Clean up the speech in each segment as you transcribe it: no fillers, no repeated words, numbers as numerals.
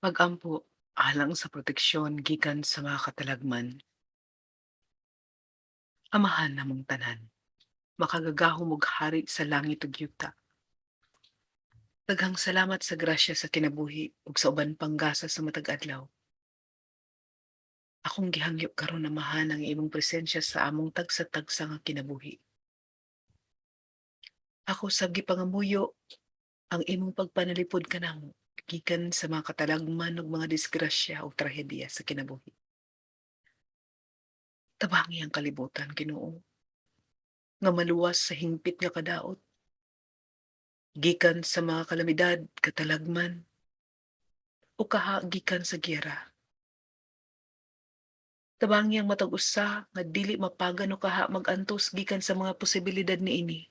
Pag-ampo alang sa proteksyon gikan sa mga katalagman. Amahan namong tanan, makagagahom ug hari sa langit ug yuta. Daghang salamat sa grasya sa kinabuhi ug sa uban pang gasa sa matag adlaw. Akong gihangyo karon, Amahan, ang imong presensya sa among tagsa-tagsa nga kinabuhi. Ako sab gipangamuyo ang imong pagpanalipod kanamo gikan sa mga katalagman ug mga disgrasya ug trahedya sa kinabuhi. Tabangi ang kalibutan, Ginoo, nga maluwas sa hingpit nga kadaot gikan sa mga kalamidad, katalagman, o kaha gikan sa giyera. Tabangi ang matag usa nga dili mapagan o kaha mag-antos gikan sa mga posibilidad niini.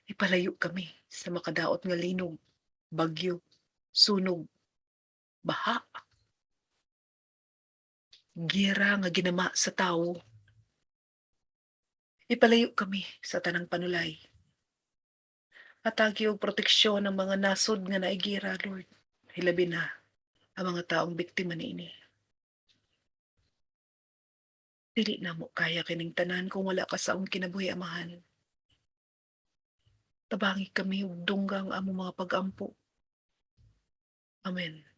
Ipalayo kami sa makadaot nga linog, bagyo, sunog, baha, giyera nga ginama sa tawo. Ipalayo kami sa tanang panulay. Hatagi og proteksyon ang mga nasod nga naay giyera, Lord. Hilabi na ang mga taong biktima niini. Dili namo kaya kining tanan kung wala ka sa among kinabuhi, Amahan. Tabangi kami ug dungga ang among mga pag-ampo. Amen.